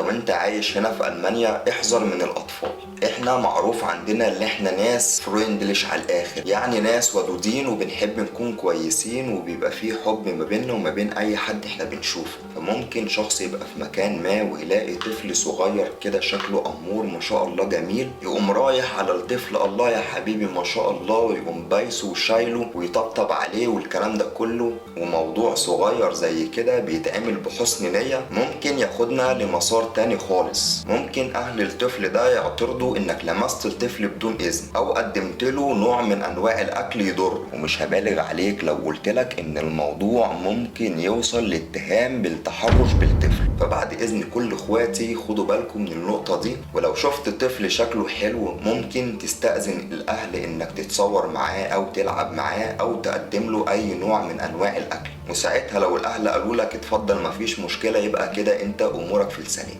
لو انت عايش هنا في المانيا احذر من الاطفال. احنا معروف عندنا ان احنا ناس freundlich على الاخر، يعني ناس ودودين وبنحب نكون كويسين، وبيبقى فيه حب ما بيننا وما بين اي حد احنا بنشوفه. فممكن شخص يبقى في مكان ما ويلاقي طفل صغير كده شكله امور ما شاء الله جميل، يقوم رايح على الطفل، الله يا حبيبي ما شاء الله، ويقوم بايسه وشايله ويطبطب عليه والكلام ده كله. وموضوع صغير زي كده بيتعمل بحسن نية ممكن ياخدنا لمسار تاني خالص. ممكن اهل الطفل ده يعترضوا انك لمست الطفل بدون اذن او قدمت له نوع من انواع الاكل يضر. ومش هبالغ عليك لو قلت لك ان الموضوع ممكن يوصل لاتهام بالتحرش بالطفل. فبعد اذن كل اخواتي خدوا بالكم من النقطة دي، ولو شفت طفل شكله حلو ممكن تستأذن الاهل انك تتصور معاه او تلعب معاه او تقدم له اي نوع من انواع الاكل، وساعتها لو الاهل قالوا لك اتفضل مفيش مشكلة يبقى كده انت امورك في السليم.